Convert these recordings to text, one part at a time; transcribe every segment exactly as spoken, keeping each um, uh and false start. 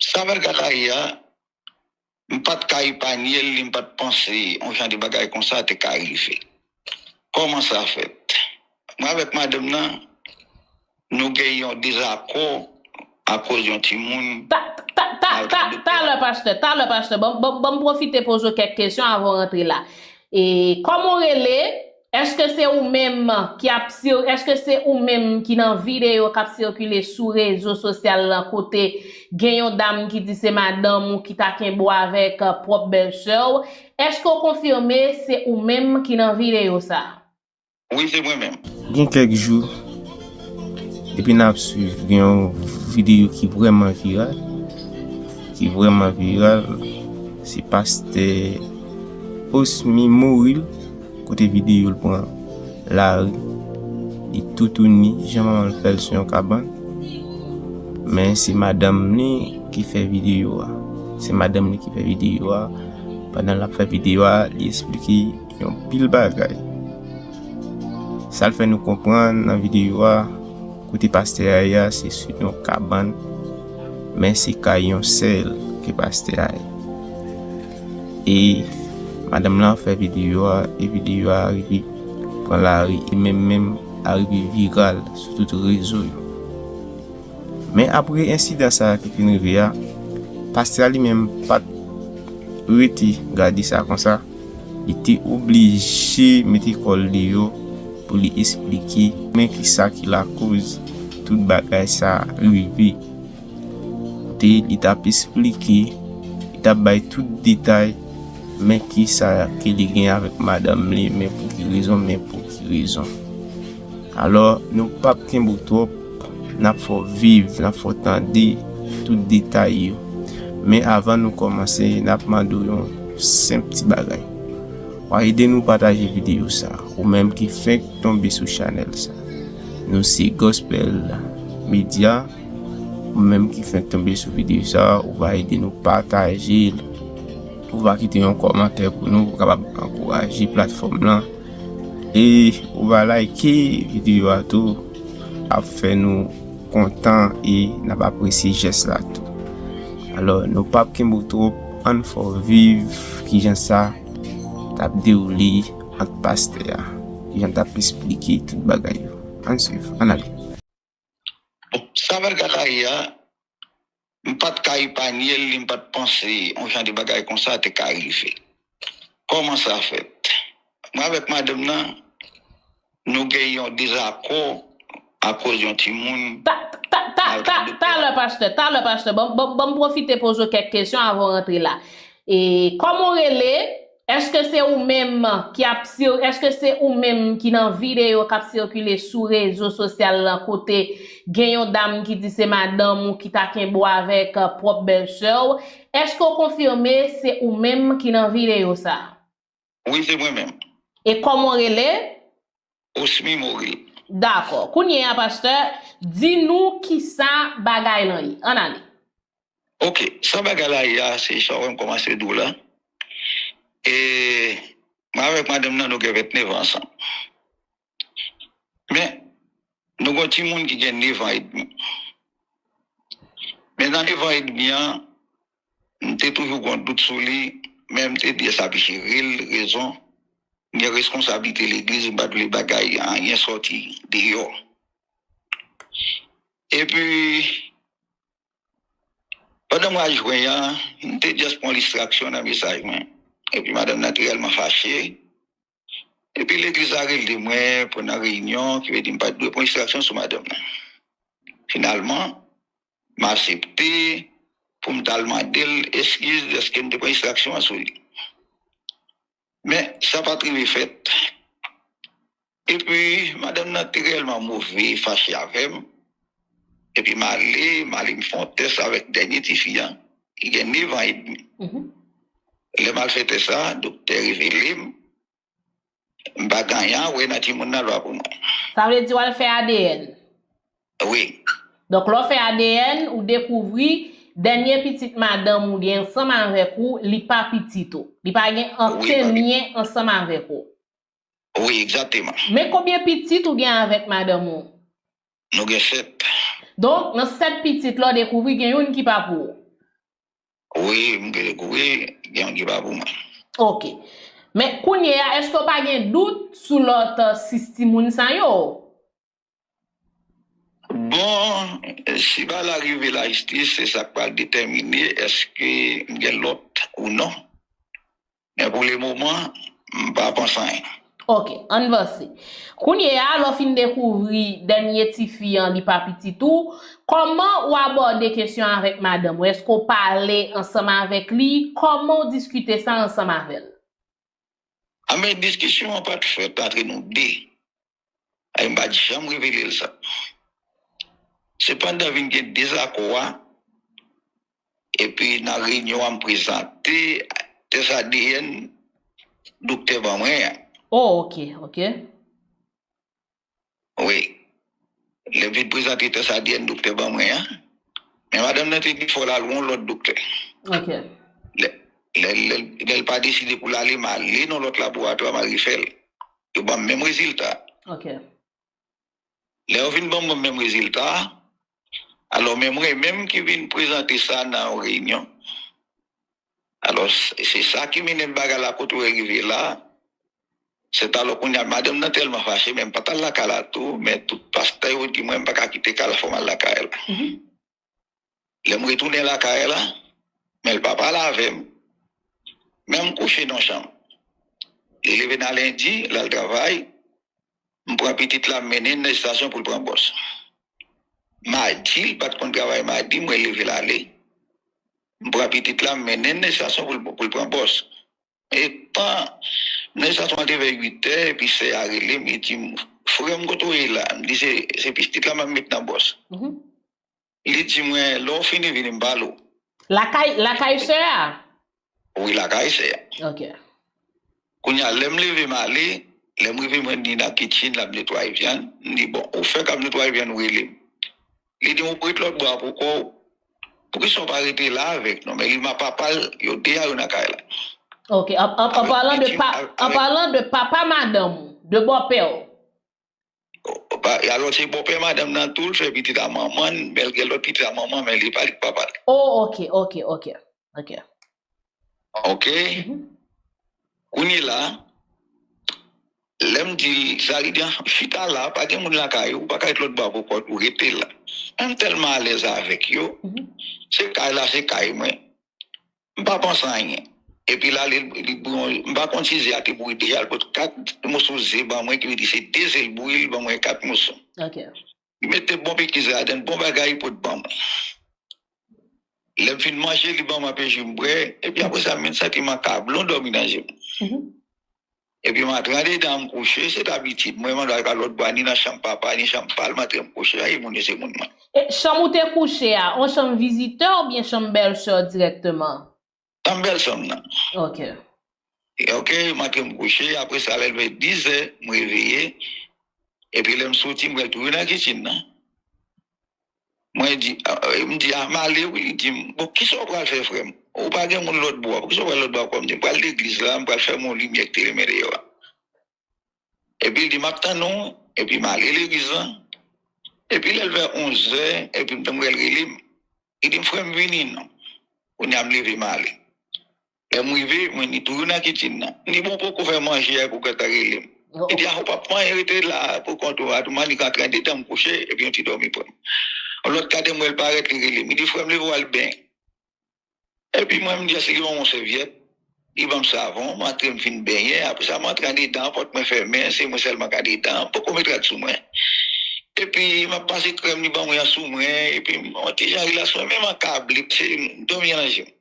Sa bagay la ye a, m pa t ka epanye l, ni m pa t panse yon jan de bagay konsa te ka rive. Kòman sa fèt? Mwen avèk madanm nan, nou gen yon dezakò akoz yon timoun. Ta, ta, ta, ta, talè, pastè, talè, pastè. Ban, ban, ban m pwofite poze w kèk kesyon avan w rantre la. E, kòman w rele? Èske se ou menm ki ap sir-, èske se ou menm ki nan videyo k ap sikile sou rezo sosyal lan kote gen yon dam ki di se madanm ou ki ta kenbe w avèk, uh, pwòp bèlsè w? Èske w konfime se ou menm ki nan videyo sa a? Wi, se mwen menm. Gen kèk jou, depi n ap swiv, gen yon videyo ki vrèman viral, ki vrèman viral, se pastè Osmy Moril, kote videyo l pran lari, li toutouni, jan manman l fè l sou yon kabann, men se madanm li ki fè videyo a. Se madanm li ki fè videyo a. Pandan l ap fè videyo a, li esplike yon pil bagay. Sa l fè nou konprann nan videyo a, kote pastè a ye a, se sou yon kabann, men se kay yon sè l ke pastè a ye. E madanm lan fè videyo a, e videyo a rive pran lari, e menm, menm a rive viral sou tout rezo yo. Men apre ensidan sa a ki fin rive a, pastè a li menm pa t rete gade sa konsa. Li te oblije mete kò l deyò pou li esplike men kisa ki lakoz tout bagay sa rive. Kote li t ap esplike, li t ap bay tout detay, men kisa ke li gen avèk madanm li, men pou ki rezon, men pou ki rezon. Alò, nou p ap kenbe w twòp, n ap fè w viv, n ap fè w tande tout detay yo. Men avan nou kòmanse, n ap mande w yon senp ti bagay. W a ede nou pataje videyo sa, ou menm ki fenk tonbe sou chanèl sa. Nou se Gospel Media, ou menm ki fenk tonbe sou videyo sa, ou va ede nou pataje l. Ou va kite yon kòmantè pou nou, pou kapab ankouraje platfòm lan. E ou va like videyo a tou, ap fè nou kontan e n ap apresye jès la tou. Alò, nou p ap kenbe w twòp, ann fè w viv kijan sa t ap dewoule ant pastè a, kijan l t ap esplike tout bagay yo. Ann swiv, ann ale. Bon, sa bagay la ye a, m pa t ka epanye l, ni m pa t panse yon jan de bagay konsa te ka rive. Kòman sa fèt? Mwen avèk madanm nan, nou gen yon dezakò akoz yon timoun. Ta, ta, ta, ta, talè, pastè, talè, pastè. Ban, ban, ban m pwofite poze w kèk kesyon avan w rantre la. E, kòman w rele? Èske se ou menm ki ap sir-, èske se ou menm ki nan videyo k ap sikile sou rezo sosyal lan kote gen yon dam ki di se madanm ou ki ta kenbe w avèk, uh, pwòp bèlsè w? Èske w konfime se ou menm ki nan videyo sa? Wi, se mwen menm. E kòman w rele? Osmy Moril. Dakò. Kounye a, pastè, di nou kisa bagay lan ye. Ann ale. Ok, sa bagay la ye a, se sa w wè m kòmanse di w la. E mwen avèk madanm nan, nou gen vennèf an ansanm. Men, nou gen yon timoun ki gen nèf an edmi. Men nan nèf an edmi an, m te toujou gen yon dout sou li, men m te di sa pi cheri l, rezon, m gen reskonsablite legliz, m pa t vle bagay anyen sòti deyò. Epi, pandan mwa jen an, m te just pran distraksyon nan mesaj mwen. Epi madanm nan te reyèlman fache. Epi legliz la rele mwen pou nan reyinyon, ki vle di m pa t dwe pran distraksyon sou madanm nan. Finalman, m aksepte pou m t al mande l eskiz dèske m te pran distraksyon an sou li. Men, sa pa t rive fèt. Epi, madanm nan te reyèlman move, fache avè m. Epi m ale, m ale m fè yon tès avèk dènye tifi an, ki gen nèf an edmi. Mhm. Lè m al fè tès la, doktè revele m, m pa gen anyen a wè nan timoun nan lwa pou mwen. Sa vle di w al fè A D N? Wi. Donk, lè w fè A D N, ou dekouvri dènye pitit madanm ou gen ansanm avèk ou, li pa pitit ou. Li pa gen ankenn lyen ansanm avèk ou. Wi, egzakteman. Men konbyen pitit ou gen avèk madanm ou? Nou gen sèt. Donk, nan sèt pitit la, w dekouvri gen youn ki pa pou ou. Wi, m gen, wi, gen yon ki pa pou mwen. Ok. Men kounye a, èske w pa gen dout sou lòt sis timoun sa yo? Bon, si bagay la rive lajistis, se sa k pral detèmine èske m gen lòt ou non. Men pou le moman, m pa panse anyen. Ok, ann vanse. Kounye a, lè w fin dekouvri dènye tifi an, li pa pitit ou, kòman ou abòde kesyon avèk madanm ou? Èske w pale ansanm avèk li? Kòman w diskite sa ansanm avè l? Anben, diskisyon an pa t fèt antre nou de. Ay, m pa t janm revele l sa. Sepandan, vin gen dezakò a, epi nan reyinyon an, m prezante tès A D N doktè ban mwen an. Oh, ok, ok. Wi. Lè m vin prezante tès A D N doktè ban mwen an, men madanm nan te di fò l al wè yon lòt doktè. Ok. Lè, lè, lè, lè l pa deside pou l ale, m ale nan lòt laboratwa, m al refè l. Yo ban m menm rezilta. Ok. Lè yo vin ban mwen menm rezilta a, alò, men mwen menm ki vin prezante sa nan yon reyinyon. Alò, se sa ki mennen bagay la kote w rive la. Se talò kounye a, madanm nan tèlman fache, men m pa t al lakay la tou, men tout pastè yo di mwen m pa ka kite kay la, fò m al lakay la. Lè m retounen lakay la, men l pa pale avè m. Men m kouche nan chanm. Li leve nan lendi, l al travay, m pran pitit la, m mennen l nan estasyon pou l pran bòs. Madi, li pa t konn travay madi, mwen leve l ale. M pran pitit la, m mennen l nan estasyon pou l, pou l pran bòs. Etan nan estasyon an te vè uit è, epi sè a rele m, li di m, "Frè m, kote w ye la?" M di, "Se, se pitit la m ap met nan bòs." Li di mwen, "Lè w fini vini m pale w." Lakay, lakay sè a? Wi, lakay sè a. Ok. Kounye a, lè m leve m ale, lè m rive mwen ni nan kitchen, l ap netwaye vyann. M di, "Bon, ou fèk ap netwaye vyann, ou rele m." Li di m, "Ou ret lòt bò a pou kò w. Poukisa w pa rete la avèk nou?" Men li, ma papa l, yo de a yo nan kay la. Ok, an, an, an palan de pa, an palan de papa madanm ou, de bòpè w. Alò, se bòpè madanm nan tou, l fè pitit a manman l, men l gen lòt pitit a manman, men li pa li k papa l. Oh, ok, ok, ok, ok. Ok? Kounye la, lè m di l sa, li di, "Chita la, pa gen moun lakay ou, ou pa ka ret lòt bò a pou kò w, ou rete la." Men m tèlman alèz avèk yo, se kay la, se kay mwen. M pa panse anyen. Epi l ale, li, li, m pa konn si ze a te bouri deja, l pot kat moso ze ban mwen, ki vle di se de ze l bouri, li ban mwen kat moso. Ok. Li mete bon pikiz ladan, bon bagay, li pot ban mwen. Lè m fin manje, li ban mwen pe ji m bwè, epi apre sa, m vin santi m akablon dòmi nan je m. Epi m antre andedan, m kouche, se t abitid mwen, m antre al lòt bò a, ni nan chanm papa, ni chanm pa l, m antre m kouche, ay, moun yo se moun mwen. E chanm ou te kouche a, yon chanm vizitè oubyen chanm bèlsè dirèkteman? Chanm bèlsè m nan. Ok. Ok, m antre m kouche, apre sa, lè l vin dis è, m reveye, epi lè m soti, m wè l toujou nan kitchen nan. Mwen di, ah, m di, ah, m ale wi, li di m, bon, kisa w pral fè, frè m? Ou pa gen moun lòt bò a, poukisa w pral lòt bò a ankò? M di, m pral legliz la, m pral fèmen yon limyè ki te limen deyò a. Epi l di, m ap tann ou, epi m ale legliz lan. Epi lè l vè onz è, epi m tann wè l rele m. Li di m, frè m, vini non. Kounye a m leve m ale. Lè m rive, mwen ni toujou nan kitchen nan. M di, bon, ou poko fè manje a pou w gentan rele m. Li di, a, ou p ap fè anyen, rete la pou kont ou, Atoumanik antre andedan, m kouche, epi yon ti dòmi pran m. Yon lòt gade m wè l parèt, li rele m. Li di, frè m, leve w al benyen. Epi mwen, m di, èske gen yon sèvyèt? Li ban m savon, m antre, m fin benyen. Apre sa, m antre andedan, pòt mwen fèmen, se mwen sèlman k andedan, m poko met rad sou mwen. Epi, m ap pase krèm li ban mwen an sou mwen, epi yon ti jan rilas mwen, men m akable, se dòmi an nan je m.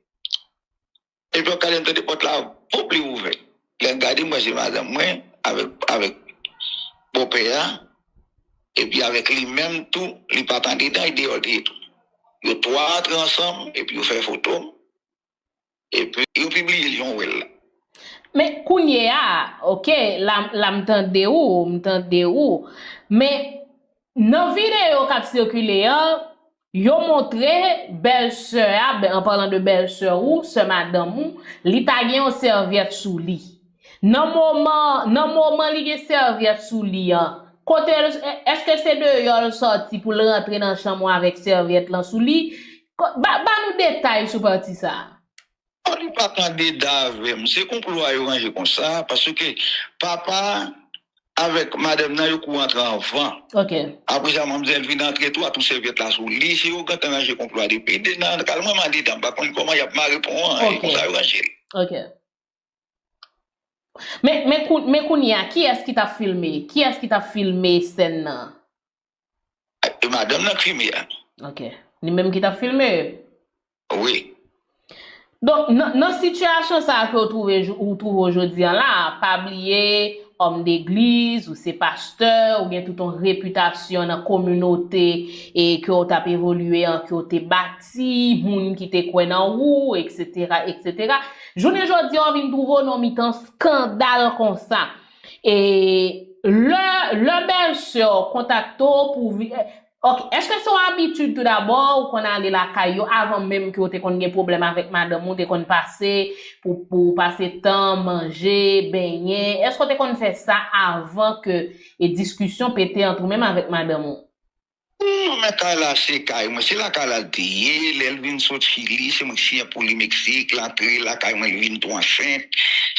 Epi, w ap gade, m tande pòt la, voup, li ouvè. Lè m gade, m wè se madanm mwen avèk, avèk bòpè a, epi avèk li menm tou, li pa t andedan, e deyò l te ye tou. Yo twa antre ansanm, epi yo fè foto m, epi yo pibliye l jan w wè l la. Men kounye a, ok, la, la m tande ou, m tande ou, men nan videyo k ap sikile an, yo montre bèlsè a, ben, an palan de bèlsè ou, sè madanm ou, li ta gen yon sèvyèt sou li. Nan moman, nan moman li gen sèvyèt sou li an, kote l, èske se deyò l sòti pou l rantre nan chanm ou avèk sèvyèt lan sou li? Ko-, ba, ba nou detay sou pati sa a. Li pa t an deda avè m. Se konplo a yo ranje konsa, paske papa avèk madanm nan yo kou antre anvan. Ok. Apre sa, manmzèl vin antre tou, a tou sèvyèt la sou li. Se yo gentan ranje konplo a depi de nan kal mwen, m andedan, m pa konn kòman y ap mare pon an, e konsa yo ranje l. Ok. Men, men, kou- men kounye a, kiyès ki t ap filme? Kiyès ki t ap filme sèn nan? E madanm nan k filme a. Ok. Li menm ki t ap filme? Wi. Donk, nan, nan sitiyasyon sa a ke w twouve, ou twouve w jodi an la, pa bliye, òm degliz, ou se pastè, ou gen tout yon repitasyon nan kominote e ke w t ap evolye an, ke w te bati, moun ki te kwè nan ou, etsetera, etsetera. Jounen jodi a, w vin twouve w nan mitan skandal konsa. E lè, lè bèlsè w kontakte w pou vi- Ok, èske se yon abitid tou dabò ou konn ale lakay yo avan menm ke w te konn gen pwoblèm avèk madanm ou, te konn pase pou, pou pase tan, manje, benyen? Èske w te konn fè sa avan ke e diskisyon pete ant ou menm avèk madanm ou? Non, men kay la se kay mwen, se lakay la l te ye, lè l vin sot Chili, se mwen ki siyen pou li Meksik, l antre lakay mwen, li vin tou ansent.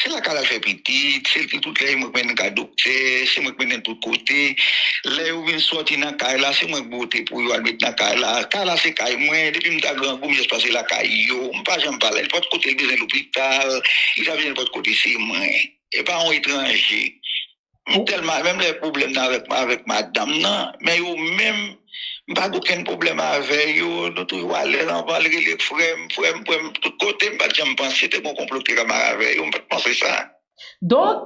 Se lakay la l fè pitit, se li tout lè mwen k mennen l kay doktè, se mwen k mennen l tout kote. Lè yo vin sòti nan kay la, se mwen k bwote pou yo al met nan kay la. Kay la se kay mwen, depi m ta grangou, m jis pase lakay yo. M pa janm pa la. Nenpòt kote l bezwen lopital, li ta vin nenpòt kote, se mwen. E pa yon etranje. M tèlman, menm lè pwoblèm nan avèk, avèk madanm nan, men yo menm, m pa gen okenn pwoblèm avè yo, nou toujou alèz anvan, l rele frè m, frè m, frè m, tout kote, m pa t janm panse te gen yon konplo ki te ka mare avè yo, m pa t panse sa. Donk,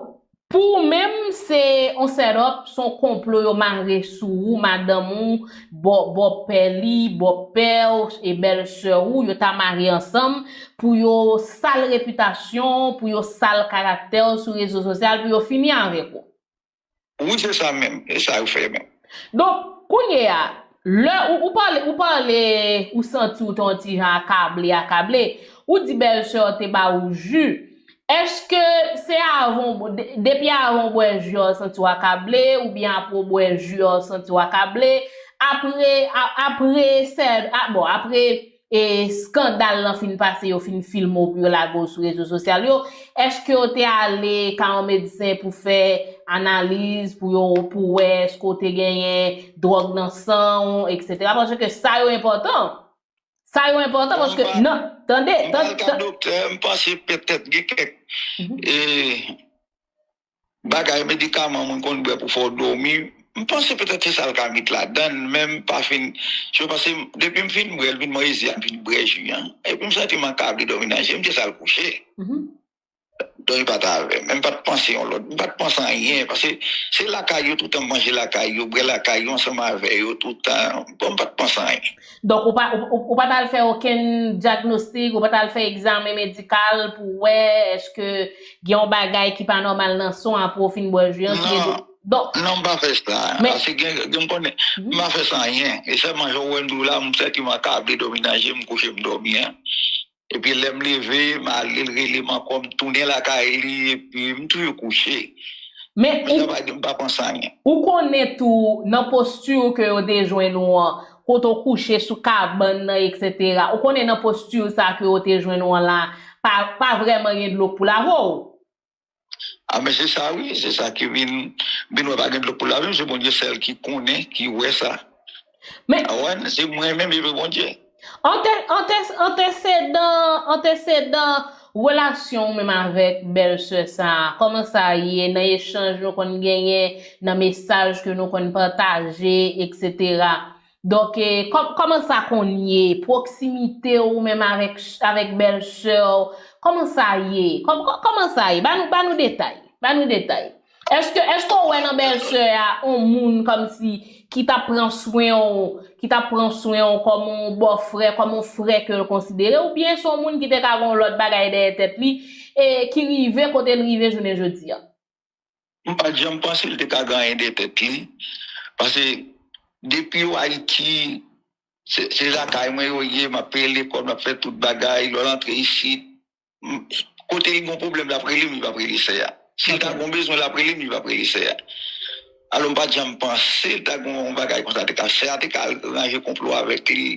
pou ou menm, se yon set up, se yon konplo yo mare sou ou, madanm ou, bò, bòpè li, bòpè w, e bèlsè ou, yo ta mare ansanm pou yo sal repitasyon w, pou yo sal karaktè w sou rezo sosyal, pou yo fini avèk ou. Wi, se sa menm. E sa yo fè menm. Donk, kounye a, lè ou, ou pale, ou pale, ou santi w te yon ti jan akable, akable, ou di bèlsè w te ba ou ji. Èske se avan w, de- depi avan w bwè ji a w santi w akable, oubyen apre w bwè ji a w santi w akable, apre, a- apre sè- a- bon, apre e skandal lan fin pase, yo fin filme w pou yo lage w sou rezo sosyal yo, èske w te ale ka yon medsen pou fè analiz, pou yo, pou wè èske w te genyen dwòg nan san w, etsetera? Paske sa yo enpòtan. Sa yo enpòtan paske nan, tande, m pa al ka doktè, m panse petèt gen kèk e bagay medikaman moun konn bwè pou fè w dòmi. M panse petèt se sa l ka met ladan l, men m pa fin si w panse depi m fin bwè l, vin mwen ezi a, m fin bwè ji an. Epi m santi m akable dòmi nan je m, m jis al kouche. Dòmi pa t avè m, men m pa t panse yon lòt, m pa t panse anyen, paske se lakay yo toutan, m manje lakay yo, bwè lakay yo ansanm avè yo toutan, bon, m pa t panse anyen. Donk, ou pa, ou, ou, ou pa t al fè okenn dyagnostik, ou pa t al fè egzamen medikal pou wè èske gen yon bagay ki pa nòmal nan san w apre w fin bwè ji an, si e de- Non, m pa fè sa. Paske gen, gen m konnen, m pa fè sa anyen. E sèlman jan w wè m di w la, m santi m akable dòmi nan je m, kouche m dòmi an. Epi lè m leve, m ale, l rele m ankò, m tounen lakay li, epi m toujou kouche. Men ou, m pa panse anyen. Ou konnen tou, nan posti ke yo te jwenn ou an, kote w kouche sou kabann nan, etsetera. Ou konnen nan posti sa ke yo te jwenn ou an la, pa, pa vrèman gen dlo k pou lave w. A, men se sa wi, se sa ki vin, vin wè pa gen dlo k pou lave m, se Bondye sèl ki konnen, ki wè sa. Men a wè, se mwen menm, epi Bondye. Ante, ante, antesedan, antesedan relasyon w menm avèk bèlsè sa a, kòman sa ye nan echanj nou konn genyen, nan mesaj ke nou konn pataje, etsetera? Donk, e, kò- kòman sa konn ye? Pwoksimite w menm avèk, avèk bèlsè w, kòman sa ye? Kòm- kò- kòman sa ye? Ba nou, ba nou detay. Ba nou detay. Èske, èske w wè nan bèlsè a yon moun kòmsi ki t ap pran swen w, ki t ap pran swen w kòm yon bòfrè, kòm yon frè ke l konsidere, oubyen se yon moun ki te ka gen yon lòt bagay dèyè tèt li, e ki rive kote l rive jounen jodi a? M pa t janm panse l te ka gen anyen dèyè tèt li. Paske depi w Ayiti, se, se lakay mwen yo ye, m ap peye lekòl, m ap fè tout bagay. Lè w antre isit, m- kote li gen pwoblèm, l ap rele m, li p ap rele sè a. Si l ta gen bezwen, l ap rele m, li p ap rele sè a. Alò, m pa t janm panse l ta gen yon bagay konsa te ka, sè a te ka ranje konplo avèk li.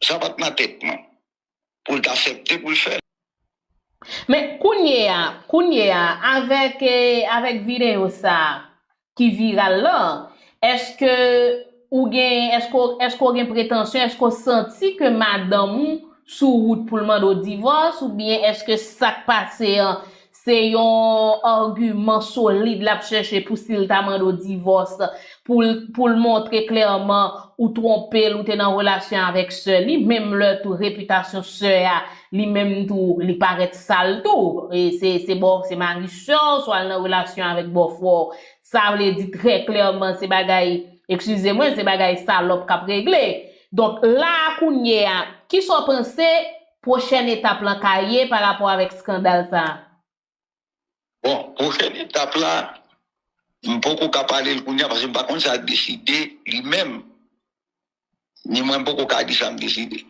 Sa pa t nan tèt mwen. Pou l ta aksepte pou l fè l. Men kounye a, kounye a, avèk, eh, avèk videyo sa a ki viral lan, èske ou gen, èske, èske w gen pretansyon, èske w santi ke madanm ou sou wout pou l mande w divòs, oubyen èske sa k pase an, se yon agiman solid l ap chèche pou si l ta mande w divòs, pou l, pou l montre klèman ou twonpe l, ou te nan relasyon avèk sè li, menm lè tou repitasyon sè a, li menm tou, li parèt sal tou. E se, se bò, se mari sè w, swa l nan relasyon avèk bòfrè w. Sa vle di trè klèman, se bagay, eskize mwen, se bagay salòp k ap regle. Donk, la a kounye a, kisa w panse pwochèn etap lan ka ye pa rapò avèk eskandal sa a? Bon, pwochèn etap la, m poko ka pale l kounye a paske m pa konn sa l deside li menm. Ni mwen m poko ka di sa m deside.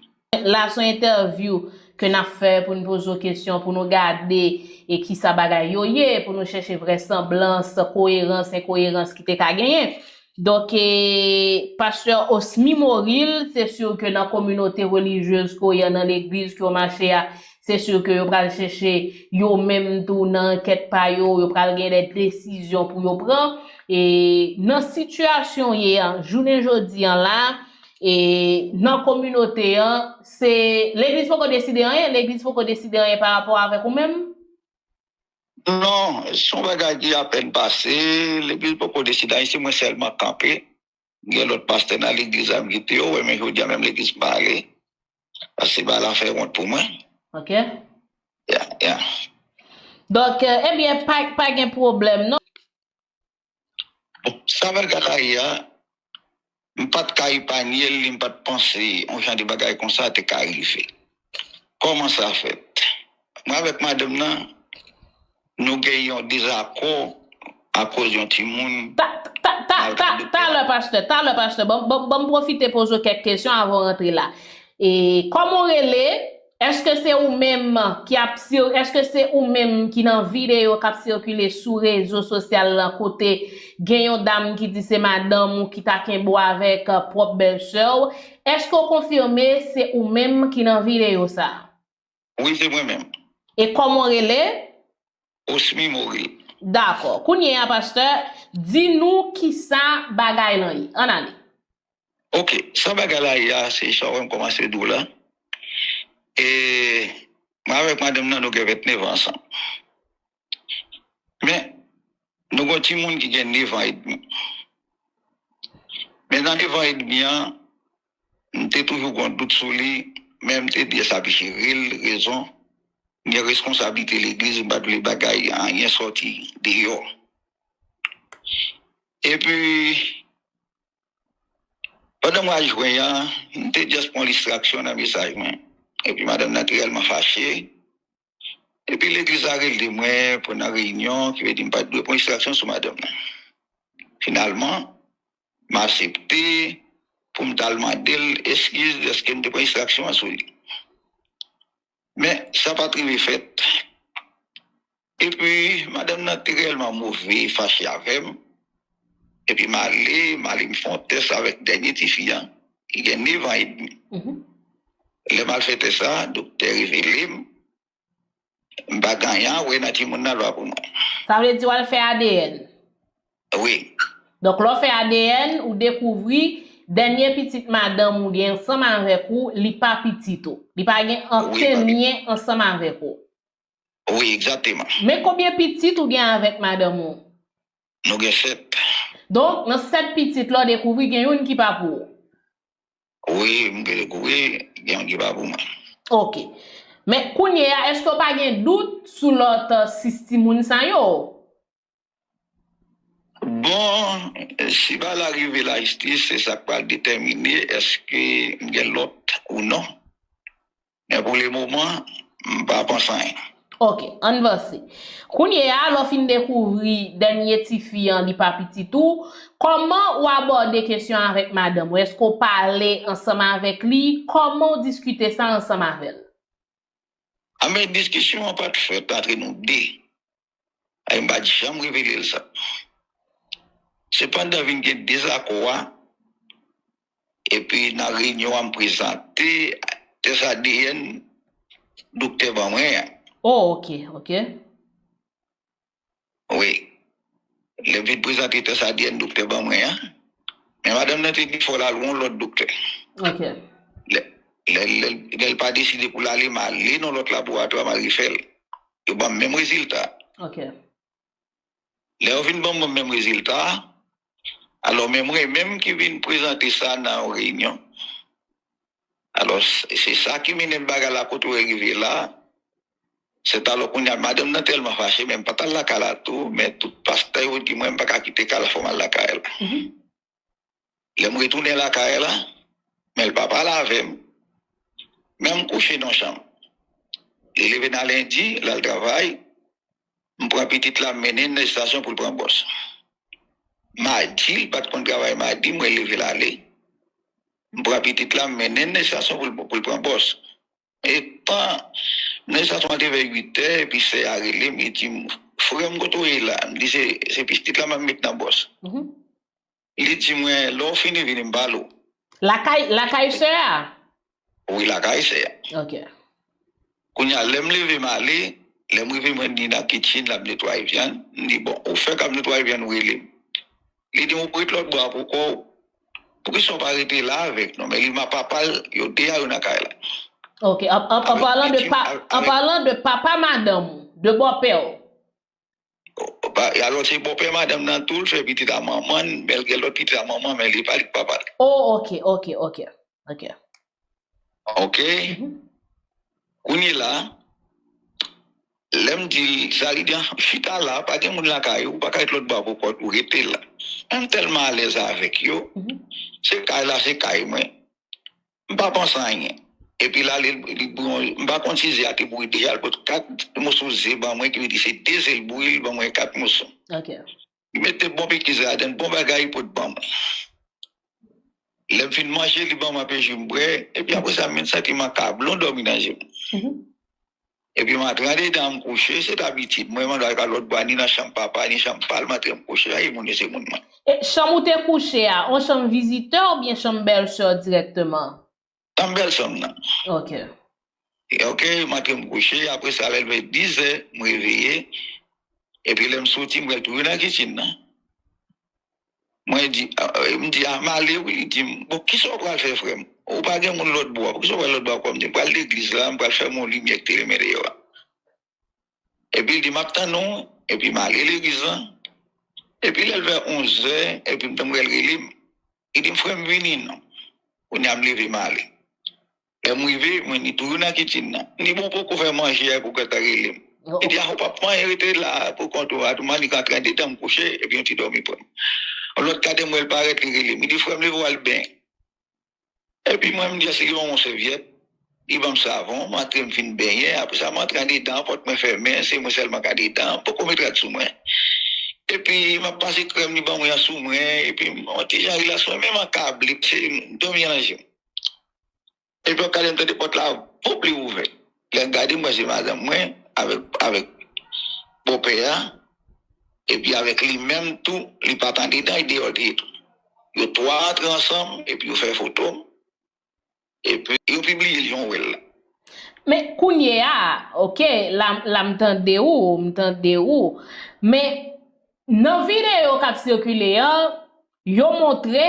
La se yon entèvyou ke n ap fè pou n poze w kesyon, pou nou gade e kisa bagay yo ye, pou nou chèche vrèsanblans, koerans, enkoerans ki te ka genyen. Donk, e, pastè Osmy Moril, se si ke nan kominote relijyez ke w ye, nan legliz ke w mache a, se si ke yo pral chèche yo menm tou nan ankèt pa yo, yo pral gen de desizyon pou yo pran. E nan sitiyasyon ye an, jounen jodi an la, e nan kominote an, se legliz poko deside anyen, legliz poko deside anyen pa rapò avèk ou menm? Non, se yon bagay ki apèn pase, legliz poko deside anyen, se mwen sèlman k kanpe. Gen lòt pastè nan legliz la m kite yo wè, men jodi a menm legliz m pa ale. Paske bagay la fè wont pou mwen. Ok. Ya, ya. Donk, eh, ebyen, pa, pa gen pwoblèm, non? Bon, sa bagay la ye a, m pa t ka epanye l, ni m pa t panse yon jan de bagay konsa te ka rive. Kòman sa fèt? Mwen avèk madanm nan, nou gen yon dezakò akoz yon timoun. Ta, ta, ta, ta, talè, pastè, talè, pastè. Ban, ban, ban m pwofite poze w kèk kesyon avan w rantre la. E kòman w rele? Èske se ou menm ki ap sir-, èske se ou menm ki nan videyo k ap sikile sou rezo sosyal lan kote gen yon dam ki di se madanm ou ki ta kenbe w avèk, eh, pwòp bèlsè w? Èske w konfime se ou menm ki nan videyo sa a? Wi, se mwen menm. E kòman w rele? Osmy Moril. Dakò. Kounye a, pastè, di nou kisa bagay lan ye. Ann ale. Ok, sa bagay la ye a, se sa w wè m kòmanse di w la. E mwen avèk madanm nan, nou gen vennèf an ansanm. Men, nou gen yon timoun ki gen nèf an edmi. Men nan nèf an edmi an, m te toujou gen yon dout sou li, men m te di sa ap jere l, rezon, m gen reskonsablite legliz, m pa t vle bagay anyen sòti deyò. Epi, pandan mwa jen an, m te just pran distraksyon nan mesaj mwen. Epi madanm nan te reyèlman fache. Epi legliz la rele mwen pou nan reyinyon, ki vle di m pa t dwe pran distraksyon sou madanm nan. Finalman, m aksepte pou m t al mande l eskiz dèske m te pran distraksyon an sou li. Men, sa pa t rive fèt. Epi, madanm nan te reyèlman move, fache avè m. Epi m ale, m ale m fè yon tès avèk dènye tifi an, ki gen nèf an edmi. Lè m al fè tès sa, doktè revele m, m pa gen anyen a wè nan timoun nan, l pa pou mwen. Sa vle di w al fè A D N? Wi. Donk, lè w fè A D N, ou dekouvri dènye pitit madanm ou gen ansanm avèk ou, li pa pitit ou. Li pa gen okenn lyen ansanm avèk ou. Wi, egzakteman. Men konbyen pitit ou gen avèk madanm ou? Nou gen sèt. Donk, nan sèt pitit la, w dekouvri gen youn ki pa pou ou? Wi, m gen dekouvri gen youn ki pa pou mwen. Ok. Men kounye a, èske w pa gen dout sou lòt, eh, sis timoun sa yo? Bon, si bagay la rive lajistis, se sa k pral detèmine èske m gen lòt ou non. Men pou lemoman, m pa panse anyen. Ok, ann vanse. Kounye a, lè w fin dekouvri dènye tifi an, li pa pitit ou, kòman w abòde kesyon an avèk madanm ou? Èske w pale ansanm avèk li? Kòman w diskite sa ansanm avè l? Anben, diskisyon an pa t fèt antre nou de. Ay, m pa t janm revele l sa. Se pandan vin gen dezakò a, epi nan reyinyon an, m prezante tès A D N doktè ban mwen an. Oh, ok, ok. Wi. Lè m vin prezante tès A D N doktè ban mwen an, men madanm nan te di fò l al wè yon lòt doktè. Ok. Lè, lè, lè, lè l pa deside pou l ale, m ale nan lòt laboratwa, m al refè l. Yo ban m menm rezilta. Ok. Lè yo vin ban mwen menm rezilta a, alò men mwen menm ki vin prezante sa nan yon reyinyon. Alò, se sa ki mennen bagay la kote w rive la. Se talò kounye a, madanm nan tèlman fache, men m pa t al lakay la tou, men tout pastè yo di mwen m pa ka kite kay la, fò m al lakay la. Lè m retounen lakay la, men l pa pale avè m. Men m kouche nan chanm. Li leve nan lendi, l al travay, m pran pitit la, m mennen l nan estasyon pou l pran bòs. Madi, li pa t konn travay madi, mwen leve l ale. M pran pitit la, m mennen l nan estasyon pou l, pou l pran bòs. Etan nan estasyon an te vè uit è, epi sè a rele m, li di m, "Frè m, kote w ye la?" M di, "Se, se pitit la m ap met nan bòs." Li di mwen, "Lè w fini, vini m pale w." Lakay, lakay sè a? Wi, lakay sè a. Ok. Kounye a, lè m leve m ale, lè m rive, mwen ni nan kitchen, l ap netwaye vyann. M di, "Bon, ou fè k ap netwaye vyann, ou rele m." Li di m, "Ou ret lòt bò a pou kò w. Poukisa w pa rete la avèk nou?" Men li, ma papa l, yo de a yo nan kay la. Ok, an, an, an palan de pa, an palan de papa madanm ou, de bòpè w. Alò, se bòpè madanm nan tou, l fè pitit a manman l, men l gen lòt pitit a manman, men li pa li k papa l. Oh, ok, ok, ok. Ok. Ok? Kounye la, lè m di l sa, li di, "Ah, chita la, pa gen moun lakay ou, ou pa ka ret lòt bò a pou kò w, ou rete la." M tèlman alèz avèk yo, se kay la, se kay mwen. M pa panse anyen. Epi l ale, li bouyon, m pa konn si ze a te bouyi deja, l pot kat moso ze ban mwen, ki vle di se de ze l bouyi, li ban mwen kat moso. Ok. Li mete bon pikiz ladan, bon bagay, li pot ban mwen. Lè m fin manje, li ban mwen ape ji m bwè, epi apre sa, m vin santi m akable, yon dòmi nan je m. Epi m antre andedan, m kouche, se dabitid mwen, m antre lòt bò a, ni nan chanm papa, ni chanm pa l, m antre m kouche, ay, moun yo se moun mwen. E chanm ou te kouche a, yon chanm vizitè oubyen chanm bèlsè dirèkteman? Chanm bèlsè m nan. Ok. E ok, m antre m kouche, apre sa, lè l vin diz è, m reveye, epi lè m soti, m pral tounen nan kitchen nan. Mwen di, ah, eh, m di, ah, m ale wi, li di m, bon, kisa w pral fè, frè m? Ou pa gen moun lòt bò a, poukisa w pral lòt bò a? M di, m pral legliz la, m pral fèmen yon limyè ki te limen deyò a. Epi l di, m ap tann ou, epi m ale legliz lan. Epi lè l vè onz è, epi m tann wè l rele m. Li di m, frè m, vini non. Kounye a m leve, m ale. Lè m rive, mwen ni toujou nan kitchen nan. M di, bon, ou poko fè manje a, pou w gentan rele m. Li di, ah, ou p ap manyen, rete la pou kont ou a, tou m annik antre andedan, m kouche, epi yon ti dòmi pran m. Yon lòt kote m wè l parèt, li rele m. Li di, frè m, leve w al benyen. Epi mwen, m di, èske gen yon sèvyèt? Li ban m savon, m antre, m fin benyen, apre sa, m antre andedan, pòt mwen fèmen, se mwen sèlman k andedan, m poko met rad sou mwen. Epi m ap pase krèm li ban mwen an sou mwen, epi m, yon ti jan rilas mwen, men m akable, se dòmi an nan je m. Epi w ap gade m tande pòt la, voup, li ouvè. Lè m gade, m wè se madanm mwen avèk, avèk bòpè a, epi avèk li menm tou, li pa t andedan, e deyò l te ye tou. Yo twa antre ansanm, epi yo fè foto m, epi yo pibliye l, jan w wè l la. Men kounye a, ok, la, la m tande ou, m tande ou, men nan videyo k ap sikile an, yo montre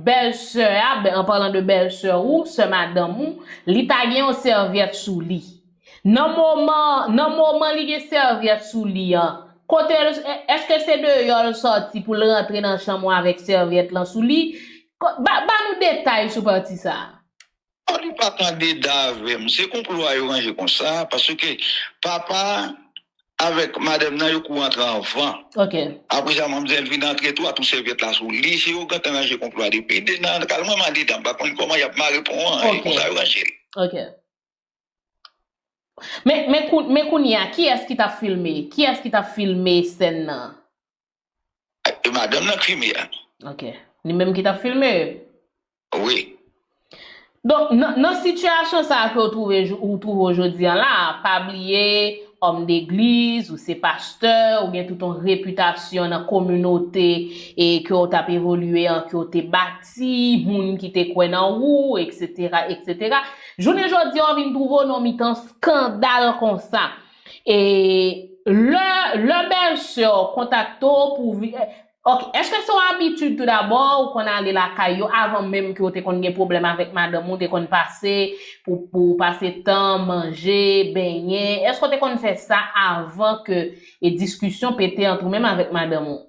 bèlsè a, bè, an palan de bèlsè ou, sè madanm ou, li ta gen yon sèvyèt sou li. Nan moman, nan moman li gen sèvyèt sou li an, kote l, èske se deyò l sòti pou l rantre nan chanm ou avèk sèvyèt lan sou li? Ko-, ba, ba nou detay sou pati sa a. Non, li pa t andedan avè m. Se konplo a yo ranje konsa, paske papa avèk madanm nan yo kouri antre anvan. Ok. Apre sa, manmzèl vin antre tou, a tou sèvyèt la sou li. Se yo gentan ranje konplo a depi de nan kal mwen, m andedan. M pa konn kòman y ap mare pon an. E Ok. Konsa yo ranje l. Ok. Men, men, kou-, men kounye a, kiyès ki t ap filme? Kiyès ki t ap filme sèn nan? E madanm nan k filme a. Ok. Li menm ki t ap filme? Wi. Donk, nan, nan sitiyasyon sa a ke w twouve, ou twouve w jodi an la, pa bliye, òm degliz, ou se pastè, ou gen tout yon repitasyon nan kominote e ke w t ap evolye an, ke w te bati, moun ki te kwè nan ou, etsetera, etsetera. Jounen jodi a, w vin twouve w nan mitan skandal konsa. E lè, lè bèlsè w kontakte w pou vi-, ok, èske se yon abitid toudabò ou konn ale lakay yo avan menm ke w te konn gen pwoblèm avèk madanm ou, te konn pase pou, pou pase tan, manje, benyen? Èske w te konn fè sa avan ke e diskisyon pete ant ou menm avèk madanm ou?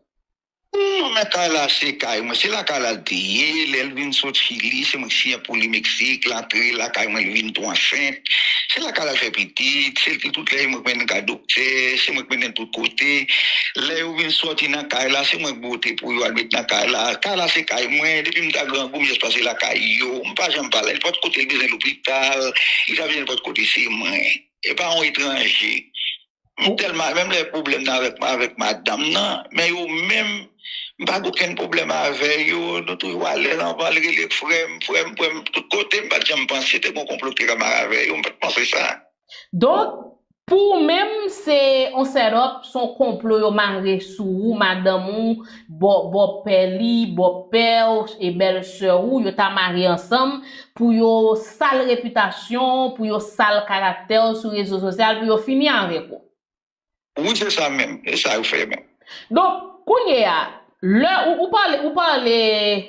Non, men Kayla se kay mwen. Se lakay la l te ye. Lè l vin sot Chili, se mwen ki siyen pou li Meksik, l antre lakay mwen, li vin tou ansent. Se lakay la l fè pitit, se li tout lè, se mwen ki mennen l kay doktè, se mwen ki mennen l tout kote. Lè yo vin sòti nan kay la, se mwen ki bwote pou yo al met nan kay la. Kay la se kay mwen, depi m ta grangou, m jis pase lakay yo. M pa janm pa la. Nenpòt kote l bezwen lopital, li ka vin nenpòt kote, se mwen. E pa yon etranje. M tèlman, menm lè pwoblèm nan avèk, avèk madanm nan, men yo menm, m pa gen okenn pwoblèm avè yo, nou toujou alèz anvan, l rele frè m, frè m, frè m, tout kote, m pa t janm panse te gen yon konplo ki te ka mare avè yo, m pa t panse sa. Donk, pou ou menm, se yon set up, se yon konplo yo mare sou ou, madanm ou, bò, bòpè li, bòpè w, e bèlsè ou, yo ta mare ansanm pou yo sal repitasyon w, pou yo sal karaktè w sou rezo sosyal, pou yo fini avèk ou. Wi, se sa menm. Se sa yo fè menm. Donk, kounye a, lè ou, ou pale, ou pale,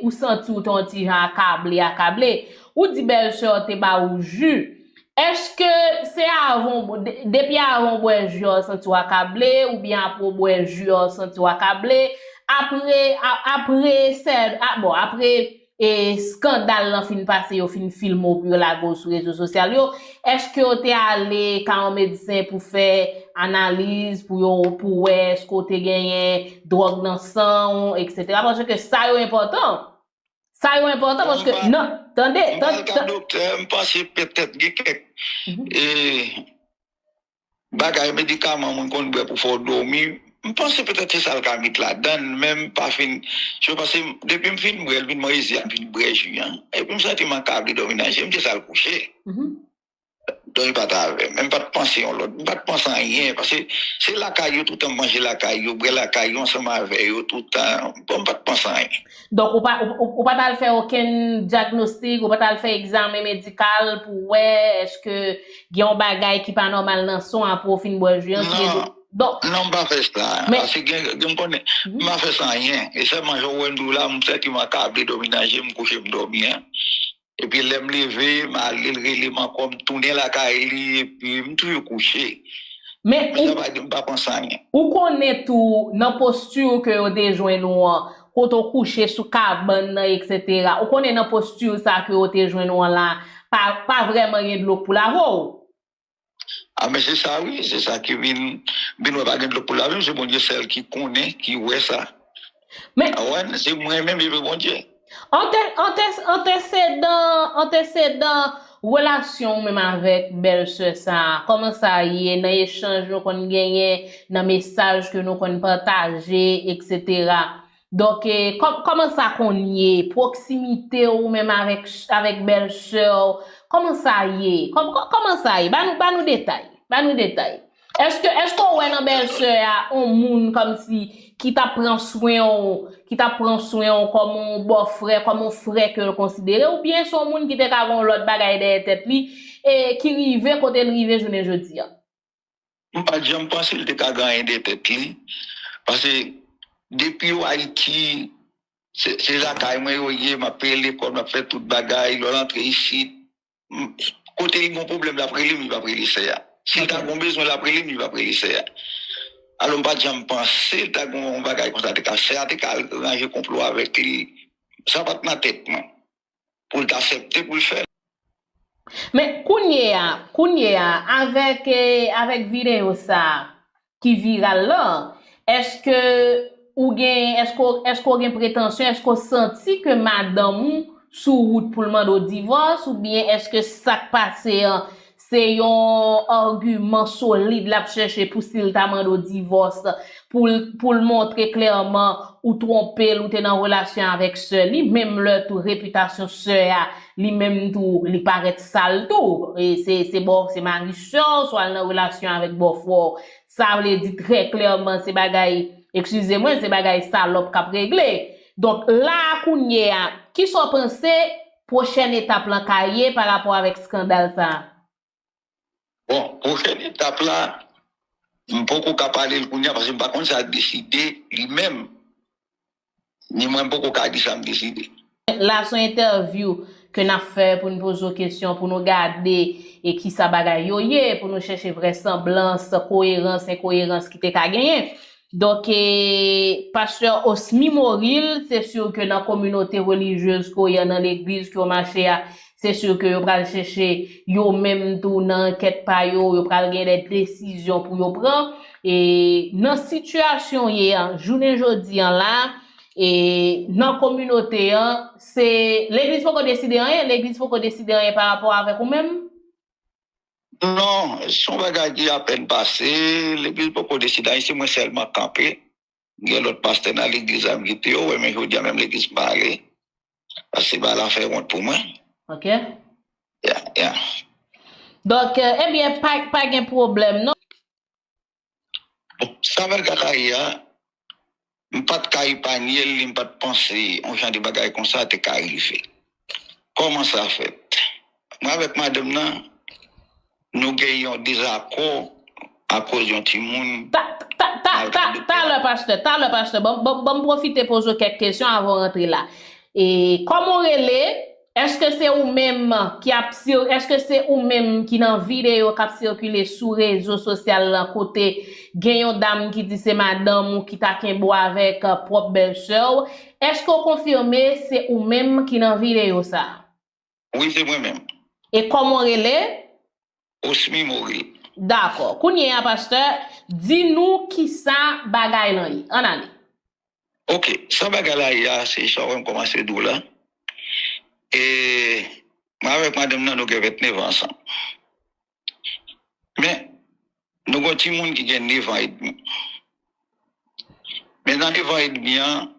ou santi w te yon ti jan akable, akable, ou di bèlsè w te ba ou ji. Èske se avan w bwè, de- depi avan w bwè ji a w santi w akable, oubyen apre w bwè ji a w santi w akable, apre, a- apre sè, a- bon, apre e skandal lan fin pase, yo fin filme w pou yo lage w sou rezo sosyal yo, èske yo te ale ka yon medsen pou fè analiz, pou yo, pou wè èske w te genyen dwòg nan san w, etsetera? Paske sa yo enpòtan. Sa yo enpòtan paske, nan, tande, tande, tande. M panse petèt gen kèk bagay, medikaman moun konn bwè pou fè w dòmi. M panse petèt se sa l ka met ladan l, men m pa fin si, paske depi m fin bwè l, vin mwen ezi a, m fin bwè ji an. Epi m santi m akable, dòmi nan je m, se sa l kouche. Dòmi pa t avè m. Men m pa t panse yon lòt, m pa t panse anyen, paske se lakay yo toutan, m manje lakay yo, bwè lakay yo, ansanm avè yo toutan. Bon, m pa t panse anyen. Donk, ou pa, ou, ou, ou pa t al fè okenn dyagnostik, ou pa t al fè egzamen medikal pou wè èske gen yon bagay ki pa nòmal nan san w apre w fin bwè ji an, si gen dlo. Donk, non, m pa fè sa. Paske gen, gen m konnen, m pa fè sa anyen. E sèlman jan w wè m di w la, m santi m akable, dòmi nan je m, kouche m dòmi an. Epi lè m leve, m ale, l rele m ankò, m tounen lakay li, epi m toujou kouche. Men sa pa di m pa panse anyen. Ou konnen tou, nan posti ke yo te jwenn ou an, kote w kouche sou kabann nan, etsetera. Ou konnen nan posti sa ke yo te jwenn ou an la, pa, pa vrèman gen dlo k pou lave w. A, men se sa wi, se sa ki vin, vin wè pa gen dlo k pou lave m, se Bondye sèl ki konnen, ki wè sa. Men a wè, se mwen menm, epi Bondye. Ante, ante, antesedan, antesedan relasyon w menm avèk bèlsè sa a, kòman sa ye nan echanj nou konn genyen, nan mesaj ke nou konn pataje, etsetera? Donk, e, kò- kòman sa konn ye? Pwoksimite w menm avèk, avèk bèlsè w, kòman sa ye? Kòm- kò- kòman sa ye? Ba nou, ba nou detay. Ba nou detay. Èske, èske w wè nan bèlsè a yon moun kòmsi ki t ap pran swen w, ki t ap pran swen w kòm yon bòfrè, kòm yon frè ke l konsidere, oubyen se yon moun ki te ka gen yon lòt bagay dèyè tèt li, e ki rive kote l rive jounen jodi a? M pa t janm panse l te ka gen anyen dèyè tèt li. Paske depi w Ayiti, se, se lakay mwen yo ye, m ap peye lekòl, m ap fè tout bagay. Lè l antre isit, m- kote li gen pwoblèm, l ap rele m, li p ap rele sè a. Si l ta gen bezwen, l ap rele m, li p ap rele sè a. Alò, m pa t janm panse l ta gen yon bagay konsa te ka, sè a te ka ranje konplo avèk li. Sa pa t nan tèt mwen pou l ta aksepte pou l fè l. Men kounye a, kounye a, avèk, e, avèk videyo sa a ki viral lan, èske ou gen, èske, èske w gen pretansyon, èske w santi ke madanm ou sou wout pou l mande w divòs, oubyen èske sa k pase an, se yon agiman solid l ap chèche pou si l ta mande w divòs, pou l, pou l montre klèman ou twonpe l, ou te nan relasyon avèk sè li, menm lè tou repitasyon sè a, li menm tou, li parèt sal tou. E se, se bò, se mari sè w, swa l nan relasyon avèk bòfrè w. Sa vle di trè klèman, se bagay, eskize mwen, se bagay salòp k ap regle. Donk, la a kounye a, kisa w panse pwochèn etap lan ka ye pa rapò avèk eskandal sa a? Bon, pwochèn etap la, M poko ka pale l kounye a paske m pa konn sa l deside li menm. Ni mwen m poko ka di sa m deside. La se yon entèvyou ke n ap fè pou n poze w kesyon, pou nou gade e kisa bagay yo ye, pou nou chèche vrèsanblans, koerans, enkoerans ki te ka genyen. Donk, e, pastè Osmy Moril, se si ke nan kominote relijyez ke w ye, nan legliz ke w mache a, se si ke yo pral chèche yo menm tou nan ankèt pa yo, yo pral gen de desizyon pou yo pran. E nan sitiyasyon ye an, jounen jodi an la, e nan kominote an, se legliz poko deside anyen, legliz poko deside anyen pa rapò avèk ou menm? Non, se yon bagay ki apèn pase, legliz poko deside anyen, se mwen sèlman k kanpe. Gen lòt pastè nan legliz la m kite yo, wè, men jodi a menm legliz m pa ale. Paske bagay la fè wont pou mwen. Ok. Ya, ya. Donk, eh, ebyen, pa, pa gen pwoblèm, non? Bon, sa bagay la ye a, m pa t ka epanye l, ni m pa t panse yon jan de bagay konsa te ka rive. Kòman sa fèt? Mwen avèk madanm nan, nou gen yon dezakò akoz yon timoun. Ta, ta, ta, ta, talè, pastè, talè, pastè. Bon, bon, bon, m pwofite poze w kèk kesyon avan w rantre la. E kòman w rele? Èske se ou menm ki ap sir-, èske se ou menm ki nan videyo k ap sikile sou rezo sosyal lan kote gen yon dam ki di se madanm ou ki ta kenbe w avèk, uh, pwòp bèlsè w? Èske w konfime se ou menm ki nan videyo sa a? Wi, se mwen menm. E kòman w rele? Osmy Moril. Dakò. Kounye a, pastè, di nou kisa bagay lan ye. Ann ale. Ok, sa bagay la ye a, se sa w wè m kòmanse di w la. E mwen avèk madanm nan, nou gen vennèf an ansanm. Men, nou gen yon timoun ki gen nèf an edmi. Men nan nèf an edmi an,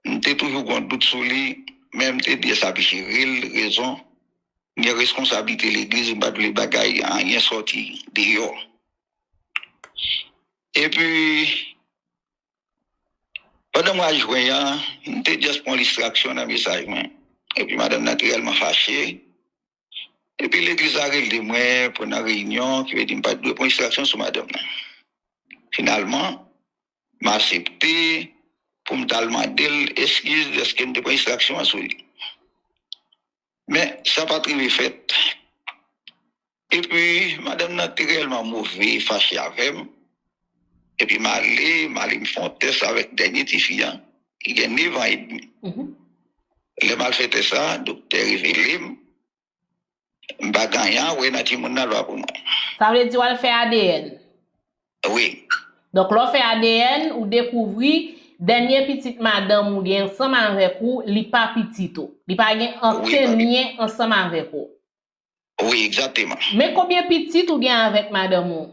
m te toujou gen yon dout sou li, men m te di sa ap jere l, rezon, m gen reskonsablite legliz, m pa t vle bagay anyen sòti deyò. Epi, pandan mwa jen an, m te just pran distraksyon nan mesaj mwen. Epi madanm nan te reyèlman fache. Epi legliz la rele mwen pou nan reyinyon, ki vle di m pa t dwe pran distraksyon sou madanm nan. Finalman, m aksepte pou m t al mande l eskiz dèske m te pran distraksyon an sou li. Men, sa pa t rive fèt. Epi, madanm nan te reyèlman move, fache avè m. Epi, m ale, m ale, m fè yon tès avèk dènye tifi an, ki gen nèf an edmi. Lè m al fè tès sa, doktè revele m, m pa gen anyen a wè nan timoun nan lwa pou mwen. Sa vle di w al fè A D N? Wi. Donk, lè w fè A D N, ou dekouvri dènye pitit madanm ou gen ansanm avèk ou, li pa pitit ou. Li pa gen okenn lyen ansanm avèk ou. Wi, egzakteman. Men konbyen pitit ou gen avèk madanm ou?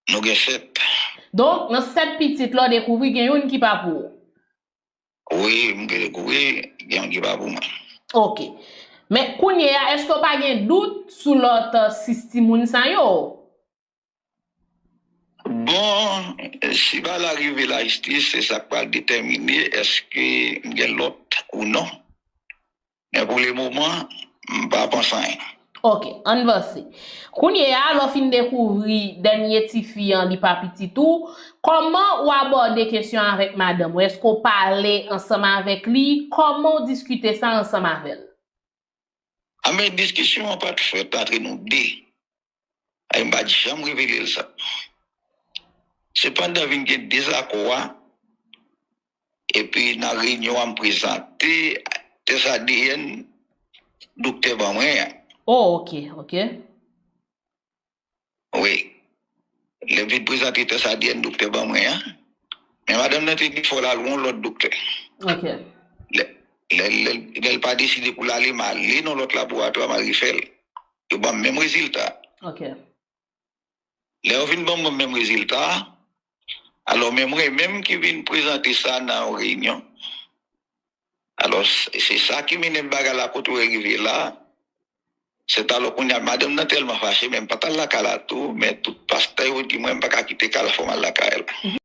Nou gen sèt. Donk, nan sèt pitit la, w dekouvri gen youn ki pa pou ou? Wi, m dekouvri gen youn ki pa pou mwen. Ok. Men kounye a, èske w pa gen dout sou lòt, euh, sis timoun sa yo? Bon, si bagay la rive lajistis, se sa k pral detèmine èske m gen lòt ou non. Men pou lemoman, m pa panse anyen. Ok, ann vanse. Kounye a, lè w fin dekouvri dènye tifi an, li pa pitit ou, kòman ou abòde kesyon avèk madanm ou? Èske w pale ansanm avèk li? Kòman w diskite sa ansanm avè l? Anben, diskisyon an pa t fèt antre nou de. Ay, m pa t janm revele l sa. Sepandan, vin gen dezakò a, epi nan reyinyon an, m prezante tès A D N doktè ban mwen an. Oh, ok, ok. Wi. Lè m vin prezante tès A D N doktè ban mwen an, men madanm nan te di fò l al wè yon lòt doktè. Ok. Lè, lè, lè, lè l pa deside pou l ale, m ale nan lòt laboratwa, m al refè l. Yo ban m menm rezilta. Ok. Lè yo vin ban mwen menm rezilta a, alò, men mwen menm ki vin prezante sa nan yon reyinyon. Alò, se, se sa ki mennen bagay la kote w rive la. Sètalò, kounye a, madanm nan tèlman fache, men m pa t al lakay la tou, men tout pastè yo di mwen m pa ka kite kay la, fò m al lakay la.